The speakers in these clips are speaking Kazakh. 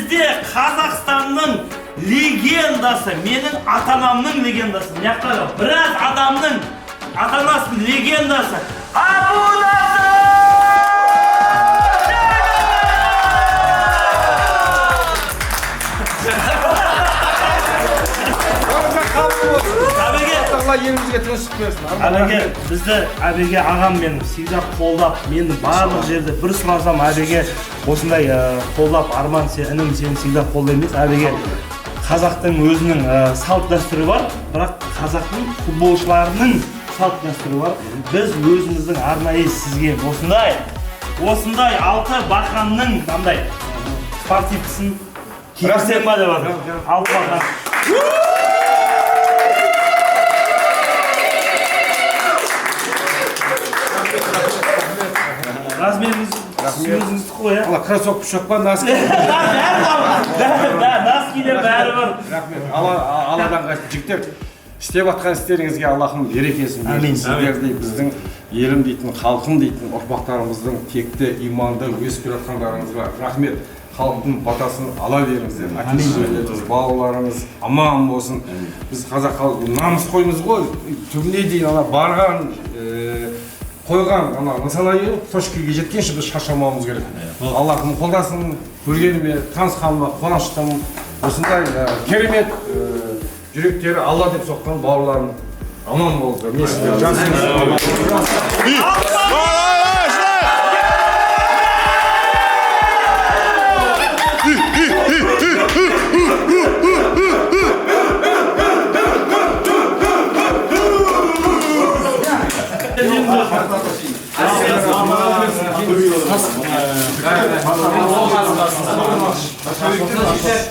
Бізде Қазақстанның легендасы, менің ата анамның легендасы, мына жақтағы біраз адамның ата анасының легендасы Әбунасыр! Әбеке, Алла елімізге тыныштық берсін. Әбеке, бізді Әбеке ағам мені всегда қолдап, мені барлық жерде бір сұрасам, Әбеке осындай қолдап, Арман, сен інім, сені всегда қолдаймын дейді. Әбеке, қазақтың өзінің салт дәстүрі бар, бірақ қазақтың футболшыларының салт дәстүрі бар. Біз өзіміздің арнайы сізге осындай алты бақанның мынандай спортивкасын кигізсем ба деп жатыр. Алты бақан. Размеріңіз өзіңіздікі ғой, иә? Ала кроссовка пышақ па, носки. Бәрі бар. Бәрі, носкилер бәрі бар. Рахмет. Алла Алладан қайтсын. Жігіттер, істеп жатқан істеріңізге Аллахым берекесін берсін. Әмин. Сіздердей біздің елім дейтін, халқым дейтін ұрпақтарымыздың текті, иманды өсіп келе жатқандарыңызға рахмет. Халықтың батасын ала беріңіздер. Әке шешелеріңіз, балаларыңыз аман болсын. Біз қазақ халқы намыс қоймыз ғой. Түбіне дейін ана барған қойған ана нысанайы точкаға жеткенше біз шаршамауымыз керек. Аллахым қолдасын, көргеніме, танысқаныма қуаныштымын. Осындай керемет жүректері Алла деп соққан бауырларым аман болыңыздар. Мен сіздерді жақсы.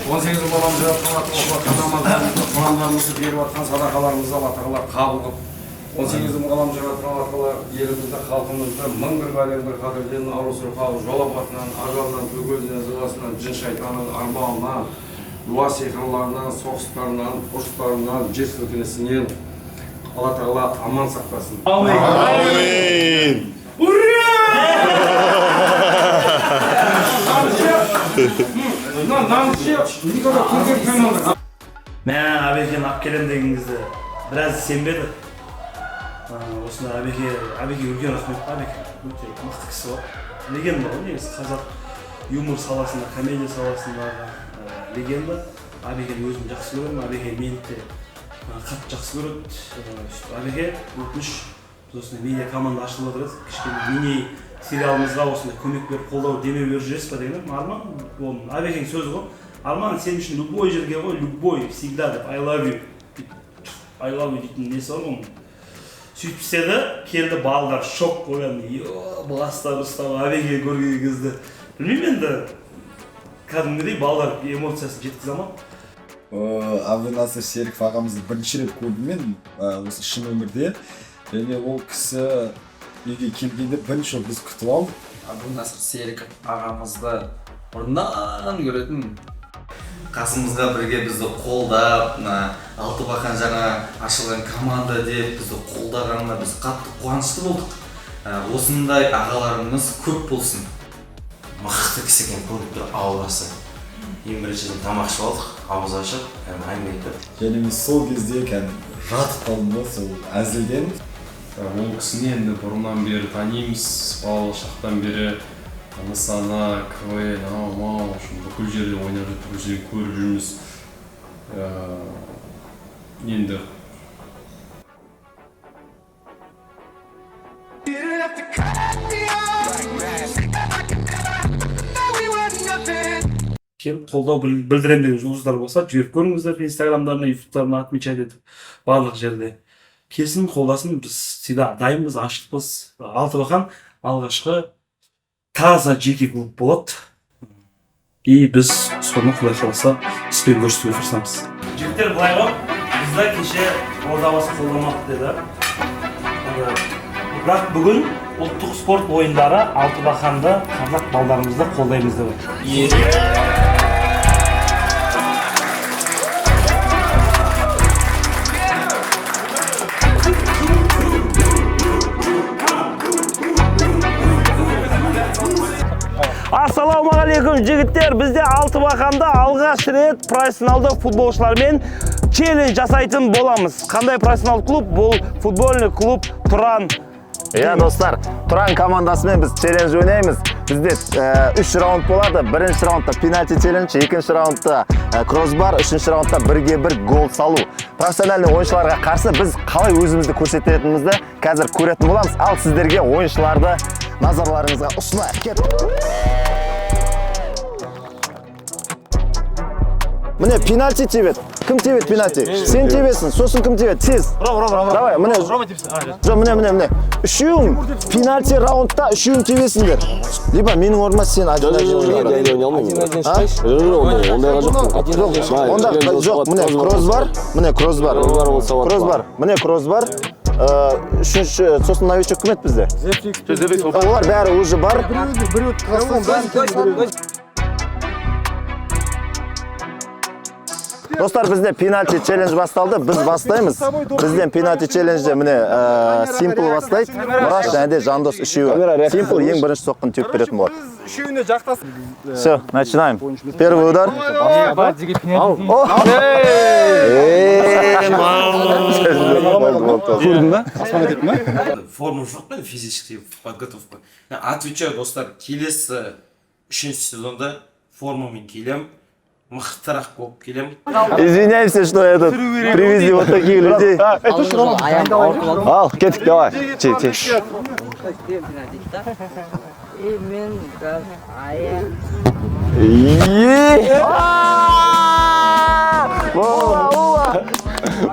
18 балам жаратқан Құрандарымызды беріп жатқан садақаларымызды Алла тағала қабыл қылып, 18 мың ғалам жаратқан Алла тағала елімізді, халқымызды мың бір бәлен бір қатерден, ауру сырқау, жол апатынан, ажалынан, бөгелінен, зыласынан, жын шайтанның арбауынан, дуа сиқырларынан, соғыстарынан, ұрыстарынан, жер сілкінісінен Алла тағала аман сақтасын. Әмин. Мына наншы никогда көрген қоймаңдар. Мә, Әбекені алып келемін деген кезде біраз сенбеді. Осындай Әбеке, Әбеке үлкен рахмет. Әбеке өте мықты кісі ғой. Легенда ғой негізі, қазақ юмор саласында, комедия саласындағы легенда. Әбекені өзім жақсы көремін, Әбеке мені де қатты жақсы көреді. Сөйтіп Әбеке, өтініш, біз осындай медиа команда ашылып жатыр еді, кішкене мини сериалымызға осындай көмек беріп, қолдау, демеу беріп жүресіз ба деген едім. Арман, ол Әбекенің сөзі ғой. Арман, сен үшін любой жерге ғой, любой, всегда деп, I love you деп, I love you дейтін несі бар ғой оның. Сөйтіп істеді, келді, балдар шок қой кәдімгі, бастары ұстап, Әбеке көрген кезде. Білмеймін енді, кәдімгідей балдар эмоциясын жеткізе алмады. Әбдінасыр Серіков ағамызды бірінші рет көрдім мен осы шын өмірде. Және ол кісі үйге келгенде бірінші болып біз күтіп алдық. Әбдінасыр Серіков ағамызды бұрыннан көретін. Қасымызға бірге бізді қолдап, мына Алтыбақан жаңа ашылған команда деп бізді қолдағанына біз қатты қуанышты болдық. Осындай ағаларымыз көп болсын. Мықты кісі екен, көрініп тұр аурасы. Ең біріншіден тамақ ішіп алдық, ауыз ашып, кәдімгі әңгіме айтып. Және мен сол кезде кәдімгі жатып қалдым да сол әзілден. Ол кісіні енді бұрыннан бері танимыз, балалық шақтан бері Нысана, КВН, анау мынау, в общем, бүкіл жерде ойнап жүріп, бүкіл жерде көріп жүрміз. Енді Келіп қолдау білдіремін деген жұлдыздар болса, жіберіп көріңіздер инстаграмдарына, ютубтарына отмечать етіп, барлық жерде. Келсін, қолдасын, біз всегда дайынбыз, ашықпыз. Алтыбақан алғашқы таза жеке клуб болады. И біз соны құдай қаласа іспен көрсетуге тырысамыз. Жігіттер, былай ғой, бізді кеше Ордабасы қолдамады деді. Бірақ бүгін ұлттық спорт ойындары Алтыбақанды қазақ балдарымызды қолдаймыз деп отыр. Ассалаумағалейкум, жігіттер! Бізде Алтыбақанда алғаш рет профессионалды футболшылармен челлендж жасайтын боламыз. Қандай профессионал клуб? Бұл футбольный клуб «Тұран». Иә, достар, Тұран командасымен біз челлендж ойнаймыз. Бізде үш раунд болады. Бірінші раундта пенальти челлендж, екінші раундта кроссбар, үшінші раундта бірге бір гол салу. Профессиональный ойыншыларға қарсы біз қалай өзімізді көрсететінімізді қазір көретін боламыз. Ал сіздерге ойыншыларды назарларыңызға ұсынайық. Кеттік. Міне, пенальти тебеді. Кім тебеді пенальти? Сен тебесің, сосын кім тебеді? Тез. Давай, міне. Жоқ, міне, міне, міне. Үшеуің пенальти раундта үшеуің тебесіңдер. Либо менің орныма сен один один ойнай. А? Ондайға жоқ. Жоқ, онда жоқ, міне кроссбар, міне кроссбар. Кроссбар, міне кроссбар. Үшінші, сосын новичок кім еді бізде? Олар бәрі уже бар. Достар, бізде пенальти челлендж басталды. Біз бастаймыз. Бізден пенальти челленджде міне Симпл бастайды. Мұраш және де Жандос үшеуі. Симпл ең бірінші соққыны теуіп беретін болады. Үшеуіне жақтасың. Все, начинаем. Первый удар. О! Көрдің ба? Аспанға тепті ма? Форма жоқ қой, физический подготовка. Отвечаю, достар, келесі үшінші сезонда формамен келем, мықтырақ болып келем. Извиняемся, что этот привезли вот таких людей. Ал, кеттік, давай. Те, те. Мен аяқ.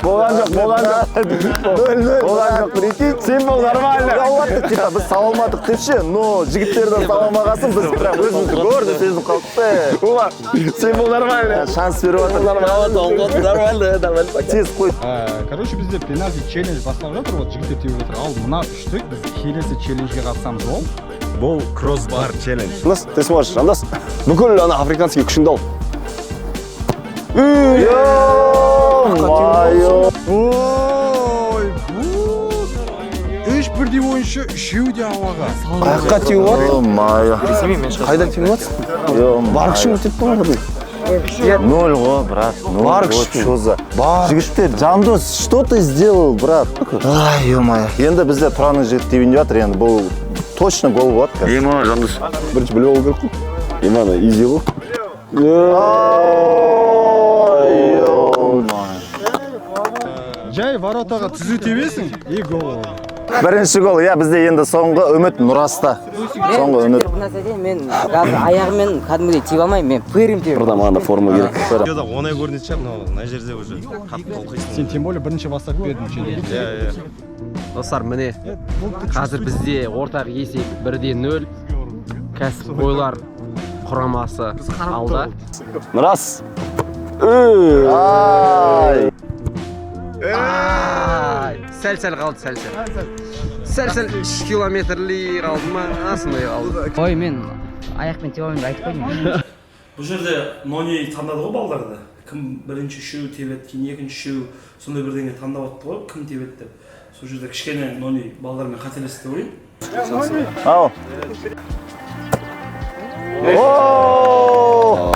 Болған жоқ, болған жоқ. 0-0. Болған жоқ, прикинь. Симпл нормально. Типа біз сала алмадық деп ше, но жігіттерден сала алмағасын біз прям өзімізді гордо сезініп қалдық та. Ула, Симпл нормально. Шанс беріп жатыр. Нормально, нормально. Тез қой. Короче, бізде пенальти челлендж басталып жатыр, вот жігіттер теуіп жатыр. Ал мына үштік біз келесі челленджге қатысамыз ол. Бұл кроссбар челлендж. Жандос, ты сможешь, Жандос. Бүкіл ана африканский күшіңді ал. Ё-моё. Ой, үш бірдей ойыншы, үшеуі де ауаға. Аяққа теуіп жатыр. Ё-моё. Қайда теуіп жатсың? Бар күшің өтіп тұр ғой. Ноль ғой, брат. Ноль Бар ғой, күшің. Что за? Бар. Жігіттер, Жандос, что ты сделал, брат? Ай, ё-моё. Енді бізде Тұранның жігіті тебейін деп жатыр, енді бұл точно гол болады қазір. Ема, Жандос. Бірінші біліп алу керек қой. Ема, ана изи ғой. Ой, ё-моё. Жай воротаға түзу тебесің, и гол. Бірінші гол, иә, бізде енді соңғы үміт Нұраста. Соңғы үміт. Бір нәрсе айтайын, мен қазір аяғыммен кәдімгідей тебе алмаймын, мен пырым тебемін. Бұрда маған да форма керек. Оңай көрінетін шығар, но мына жерде уже қатты толқисың. Сен тем более бірінші бастап бердің челлендж. Иә, иә. Достар, міне, қазір бізде ортақ есеп 1-0. Кәсіпқойлар құрамасы алда. Нұрас. Ай. Ай, сәл-сәл қалды, сәл-сәл. Сәл-сәл 3 километрлей қалды ма, сондай қалды. Ой, мен аяқпен тебе алмаймын деп айтып қойдым. Бұл жерде Нони таңдады ғой балдарды. Кім бірінші үшеу тебеді, кейін екінші үшеу, сондай бірдеңе таңдап атты ғой, кім тебеді деп. Сол жерде кішкене Нони балдармен қателесті деп ойлаймын. Ау. О!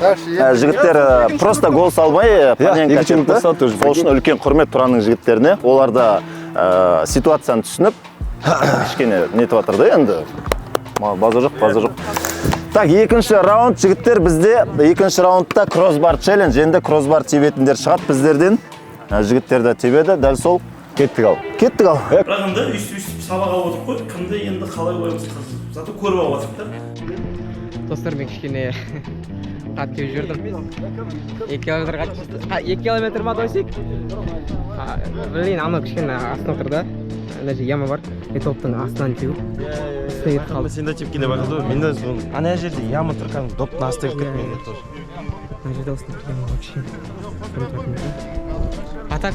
Жігіттер просто гол салмай, паненка екінші тепті. минутта тоже. Сол үшін үлкен құрмет Тұранның жігіттеріне. Олар да ситуацияны түсініп, кішкене нетіп жатыр да енді. Базар жоқ, базар жоқ. Так, екінші раунд, жігіттер, бізде екінші раундта кроссбар челлендж. Енді кроссбар тебетіндер шығады біздерден. Жігіттер де тебеді, дәл сол. Кеттік ал. Кеттік ал. Бірақ енді өйстіп өйстіп сабақ алып отырып қой, кімді енді қалай қоямыз қазір. Зато көріп алып жатырмық та. Достар, мен кішкене қатты теуіп жібердім. 2 километр қатты. 2 километр ма, Досик? Блин, анау кішкене астына тұр да. Ана жерде яма бар. И топтың астынан теуіп. Үстіне кетіп қалды. Сен де тепкенде байқады ғой, мен де соны. Ана жерде яма тұр, кәдімгі доптың астына кіріп кетті менде тоже. Мына жерде осындай бір яма вообще. А так,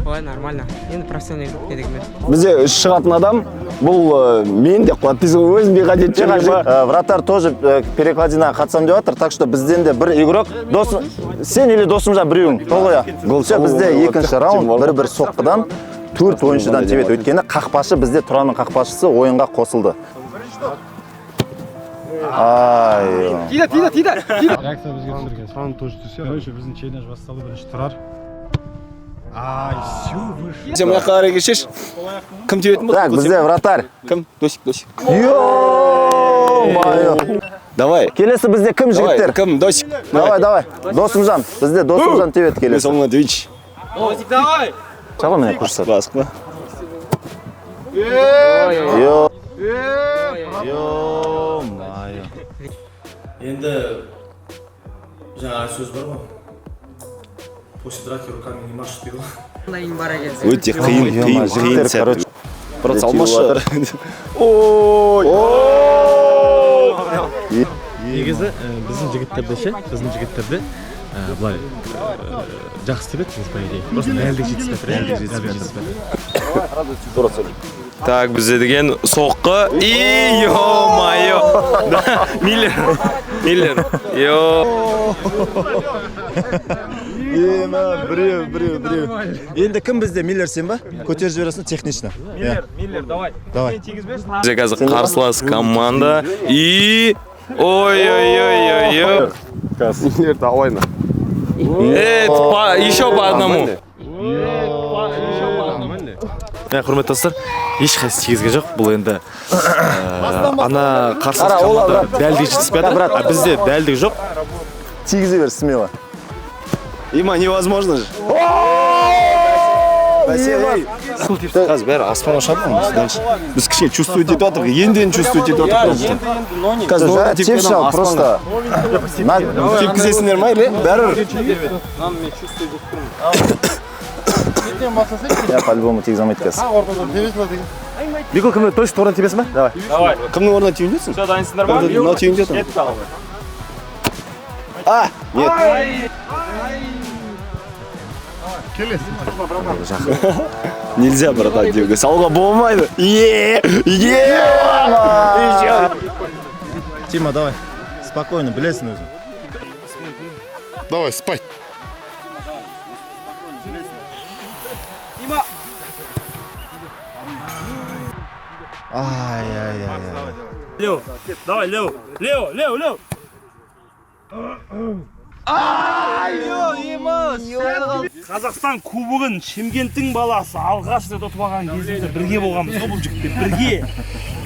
ой, нормально. Енді профессиональный не дегенмен. Бізде үш шығатын адам бұл мен деп қояды. Дейсің ғой, өзім бейқат етіп жүрмін ба? Вратарь тоже перекладинаға қатысамын деп жатыр, так что бізден де бір игрок, досым, сен или Досымжан біреуің, толық. Все, бізде екінші раунд бір-бір соққыдан төрт ойыншыдан тебеді. Өйткені қақпашы бізде Тұранның қақпашысы ойынға қосылды. Ай. Тиді, тиді, тиді, тиді. Реакция бізге түсірген. Сан тоже түссе. Короче, біздің челлендж басталды, бірінші Тұрар. Ай, все выше. Сен мына жаққа қарай келшеші. Кім тебетін болды? Так, бізде вратарь. Кім? Досик, Досик. Ё-моё. Давай. Келесі бізде кім, жігіттер? Кім? Досик. Давай, давай. Досымжан. Бізде Досымжан тебеді келесі. Мен соңынан тебейінші. Досик, давай. Шаға міне көрсет. Басық па? Ё. Ё-моё. Енді жаңа сөз бар ғой. После драки руками не машут дейді ғой. Өте қиын, қиын, қиын сәт. Брат, салмашы. Ой. Негізі біздің жігіттерде ше, біздің жігіттерде былай жақсы тебеді по идее. Просто дәлдік жетіспей жатыр, дәлдік жетіспей жатыр. Так, бізде деген соққы. И ё-моё. Миллер. Миллер. Ё. Ема, біреу, біреу, біреу. Енді кім бізде? Миллер сен ба? Көтеріп жібересің технично. Миллер, Миллер, давай. Давай. Бізде қазір қарсылас команда. И ой-ой-ой-ой-ой. Миллер, давай на. Еще по одному. Құрметті достар, ешқайсысы тигізген жоқ. Бұл енді ана қарсылас команда дәлдік жетіспей жатыр, а бізде дәлдік жоқ. Тигізе бер смело. Има, невозможно же. Қазір бәрі аспанға ұшады ғой дальше. Біз кішкене чувствовать етіп жатырмық, енді чувствовать етіп жатырмық. Қазір Тепші ал, просто. Тепкізесіңдер ма или? Бәрібір. Я по-любому тигізе алмайды қазір. Бекол, кімнің точно орнына тебесің ба? Давай. Давай. Кімнің орнына теуін жатсың? Все, дайынсыңдар ма? Мынау теуін жатыр. А, нет. Нельзя, братан, деуге. Салуға болмайды. Е, е! Тима, давай. Спокойно, білесің өзің. Давай, спать. Ай-ай-ай. Лево, давай, лево, лево, лево, лево. Қазақстан кубогын Шымкенттің баласы алғаш рет ұтып алған кезімізде бірге болғанбыз ғой бұл жігітпен, бірге.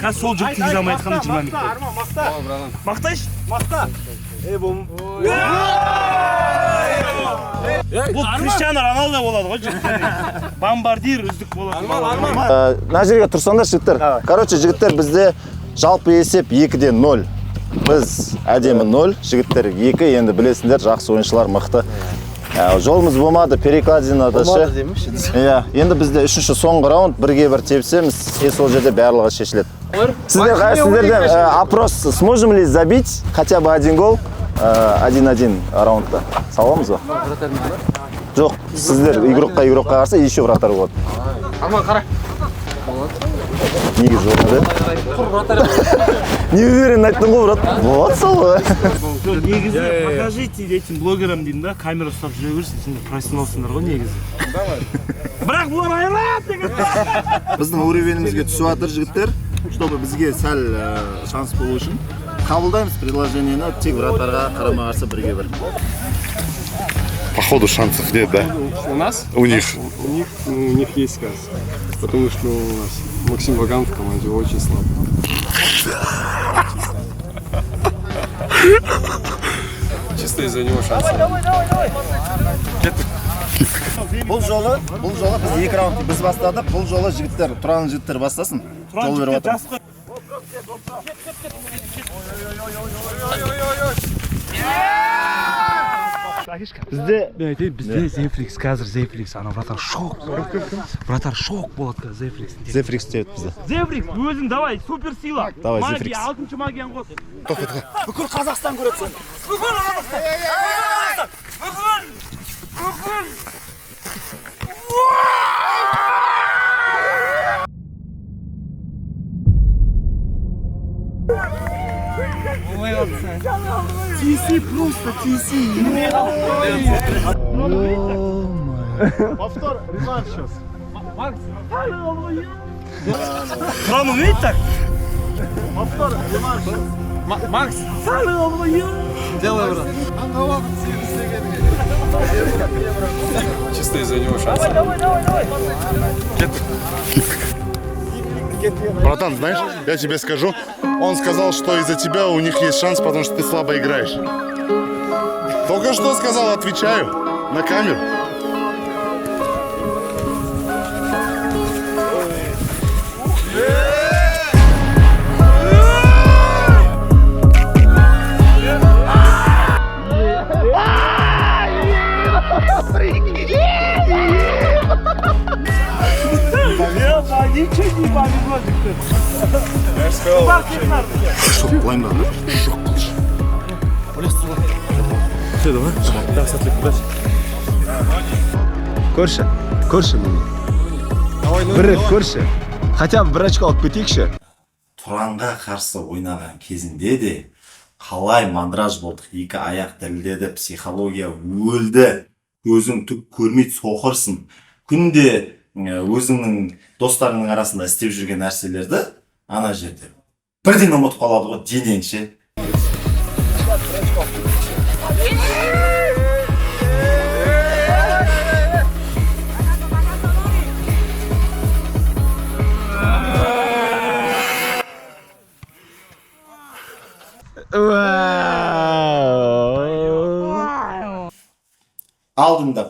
Қазір сол жігіт тигізе алмай жатқанда 20 минут. Мақта, Мақтайшы. Мақта. Бұл Криштиану Роналдо болады ғой жігіттер. Бомбардир үздік болады. Мына жерге тұрсаңдар, жігіттер. Короче, жігіттер, бізде жалпы есеп 2-0. Біз әдемі 0, жігіттер 2, енді білесіңдер, жақсы ойыншылар мықты. Жолымыз болмады, перекладинада ше. Иә, енді бізде үшінші соңғы раунд, бірге бір тепсеміз, и сол жерде барлығы шешіледі. Сіздер, сіздерден опрос, сможем ли забить хотя бы один гол 1-1 раундта? Саламыз ба? Жоқ, сіздер игрокқа игрокқа қарсы еще вратарь болады. Арман, қара. Негізі жоқ, да? Не уверен айттың ғой, брат. Болады сол. Негізі, покажите этим блогерам деймін да, камера ұстап жүре берсін, сендер профессионалсыңдар ғой негізі. Бірақ бұлар айырады деген. Біздің уровенімізге түсіп жатыр жігіттер, чтобы бізге сәл шанс болу үшін қабылдаймыз предложениені, тек вратарға қарама-қарсы бірге бір. Походу шансов нет, да? У нас? У них. У них, ну, у них есть шанс. Потому что у нас Максим Ваган в команде очень слаб. Чисто из-за него шанс. Бұл жолы біз екі раунд біз бастадық. Бұл жолы жігіттер, Тұран жігіттер бастасын. Жол беріп жатырмыз. Бізде мен айтайын, бізде Зефрикс қазір, Зефрикс ана вратарь шок. Вратарь шок болады қазір Зефрикс. Зефрикс тебеді бізде. Зефрикс, өзің давай, супер сила. Давай, магия, Зефрикс. Алтыншы магияны қос. Бүкіл Қазақстан көреді сені. Бүкіл Қазақстан. Бүкіл. Бүкіл. Тиси, просто тиси. Повтор, реванш сейчас. Тұран умеет так? Повтор, реванш. Макс! Делай, брат. Чисто из-за него шанс. Давай, давай, давай! Братан, знаешь, я тебе скажу, он сказал, что из-за тебя у них есть шанс, потому что ты слабо играешь. Только что сказал, отвечаю на камеру. Ничего не повезло, Что, былай жоқ қылшы. Все, давай. Да, сәттілік, удачи. Көрші, көрші мені. Бір рет көрші. Хотя бы бір очко алып кетейікші. Тұранға қарсы ойнаған кезінде де қалай мандраж болдық, екі аяқ дірілдеді, психология өлді, көзің түк көрмейді, соқырсың. Күнде өзіңнің достарыңның арасында істеп жүрген нәрселерді ана жерде бірден ұмытып қалады ғой денең ше. Алдында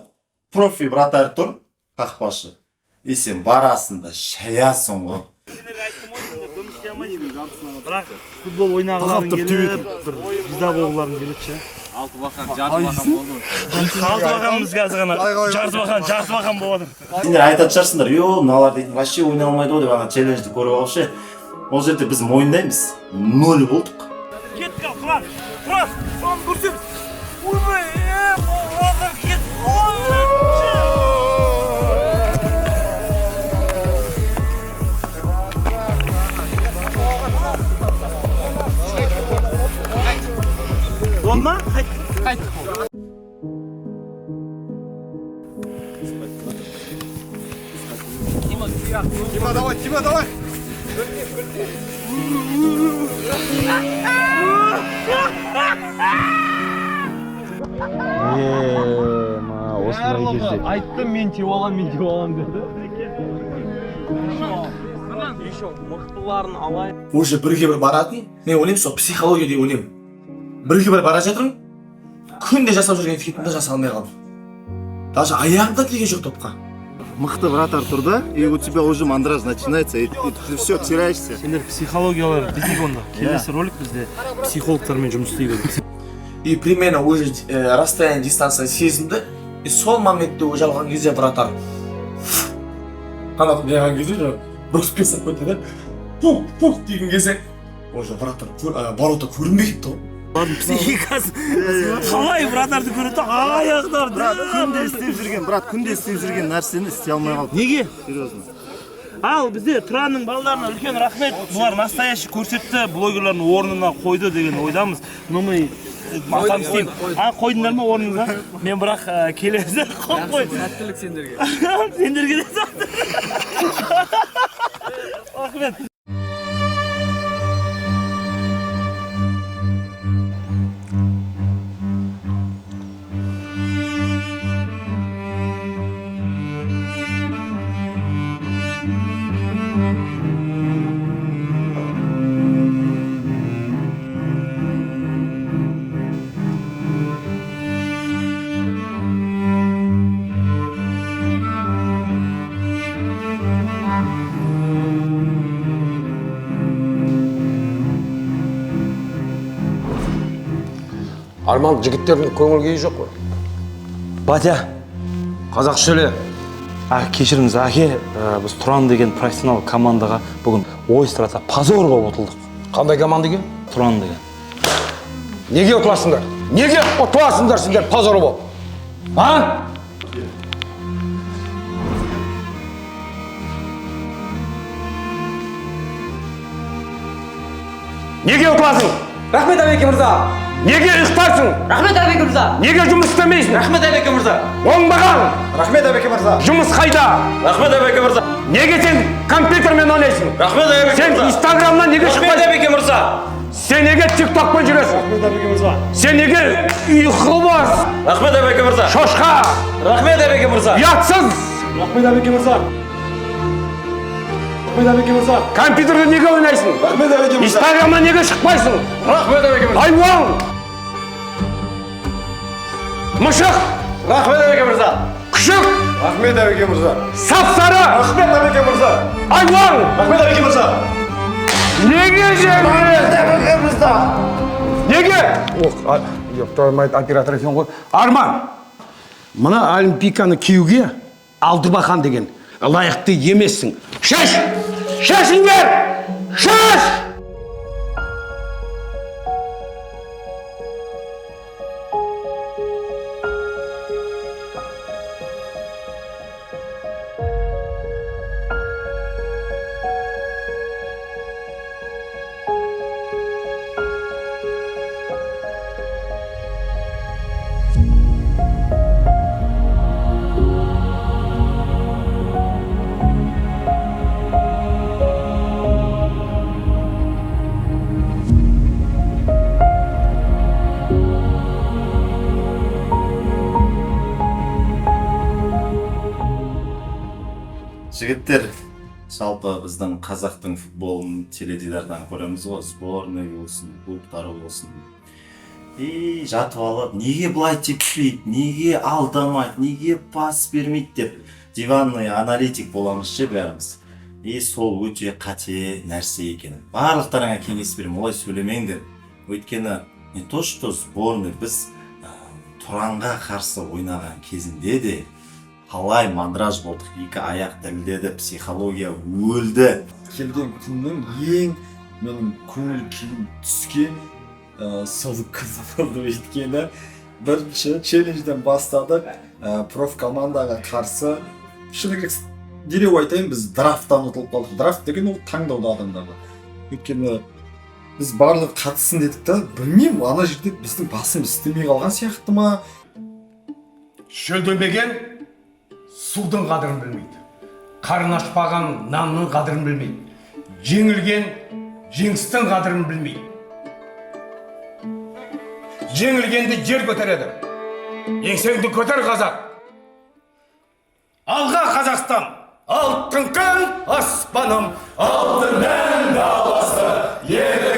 профи вратарь тұр, қақпашы. И сен барасың да шаясың ғой. Бірақ футбол ойнағыларың келіп, бір звезда болғыларың келеді ше. Алты бақан, жарты бақан болды. Алты бақанбыз қазір ғана. Жарты бақан, жарты бақан болып жатыр. Сендер айтатын шығарсыңдар, йо, мыналар дейтін вообще ойнай алмайды ғой деп ана челленджді көріп алып ше. Ол жерде біз мойындаймыз, ноль болдық. Кеттік ал, Тұран, Тұран, соны көрсеміз. Ойбай, олар кет. Болды ма? Қайттық. Тима, давай, Тима, давай! Осындай кезде. Айттым, мен теуіп аламын, мен теуіп аламын деді. Еще мықтыларын алайын. Уже бірге бір баратын, мен ойлаймын, сол психология деп ойлаймын. Бірге бір бара жатырмын, күнде жасап жүрген фитімді жасай алмай қалдым. Даже аяғым да тиген жоқ топқа. Мықты вратарь тұр да, и у тебя уже мандраж начинается, и ты все, теряешься. Сендер психологиялар біздік онда. Келесі ролик бізде психологтармен жұмыс істейді. И примерно уже расстояние, дистанция сезінді. И сол моментте уже алған кезде вратарь қанатын жайған кезде уже бұрқып кетіп кетті да. Пук, пук деген кезде уже вратарь ворота көрінбей кетті ғой. Олардың психикасы қалай вратарды көреді, аяқтары. Брат, күнде істеп жүрген, брат, күнде істеп жүрген нәрсені істей алмай қалдым. Неге? Серьезно. Ал бізде Тұранның балдарына үлкен рахмет. Бұлар настоящий көрсетті, блогерлардың орнына қойды деген ойдамыз. Но мы отомстим. А, қойдыңдар ма орныңызға? Мен бірақ келесі қойып қойдым. Сәттілік сендерге. Сендерге де сәттілік. Рахмет. Арман, жігіттердің көңіл күйі жоқ қой. Батя, қазақша сөйле. Кешіріңіз, әке, біз Тұран деген профессионал командаға бүгін ойыстырата позор болып ұтылдық. Қандай команда екен? Тұран деген. Неге ұтыласыңдар? Неге ұтыласыңдар сендер позор болып? А? Неге ұтыласың? Рахмет, Әбеке мырза. Неге ұйықтайсың? Рахмет, Әбеке мырза. Неге жұмыс істемейсің? Рахмет, Әбеке мырза. Оңбаған. Рахмет, Әбеке мырза. Жұмыс қайда? Рахмет, Әбеке мырза. Неге сен компьютермен ойнайсың? Рахмет, Әбеке Сен мырза. Инстаграмнан неге Рахмет, шықпайсың? Әбеке мырза. Сен неге тиктокпен жүресің? Рахмет, Әбеке мырза. Сен неге ұйқы бас? Рахмет, Әбеке мырза. Шошқа! Рахмет, Әбеке мырза. Ұятсыз! Рахмет, Әбеке мырза. Рахмет, Әбеке мырза. Компьютерде неге ойнайсың? Рахмет, Әбеке мырза. Инстаграмнан неге шықпайсың? Рахмет, Әбеке мырза. Айуан! Мысық! Рахмет, Әбеке мырза. Күшік! Рахмет, Әбеке мырза. Сап-сары! Рахмет, Әбеке мырза. Айуан! Рахмет, Әбеке мырза. Неге Рахмет, Әбеке мырза. Неге? Ох, ёптаймайт, оператор екен ғой. Арман! Мына олимпийканы киюге Алтыбақан деген лайықты емессің. Шеш! Шешіңдер! Шеш! Жігіттер, жалпы біздің қазақтың футболын теледидардан көреміз ғой, сборный болсын, клубтары болсын. И жатып алып, неге былай теппейді, неге алдамайды, неге пас бермейді деп диванный аналитик боламыз ше бәріміз. И сол өте қате нәрсе екен. Барлықтарыңа кеңес беремін, олай сөйлемеңдер. Өйткені не то что сборный, біз Тұранға қарсы ойнаған кезінде де қалай мандраж болдық, екі аяқ дірілдеді, психология өлді. Келген күннің ең менің көңіл күйім түскен сол күн болды. Өйткені бірінші челленджден бастадық, проф командаға қарсы. Шыны керек, дереу айтайын, біз драфттан ұтылып қалдық. Драфт деген ол таңдауда адамдарды. Өйткені біз барлығы қатыссын дедік та, білмеймін, ана жерде біздің басымыз істемей қалған сияқты ма? Шөлдемеген судың қадірін білмейді, қарын ашпаған нанның қадірін білмейді, жеңілген жеңістің қадірін білмейді. Жеңілгенді жер көтереді. Еңсеңді көтер, қазақ! Алға, Қазақстан! Алтын күн аспаным, алтын дән даласы, елім.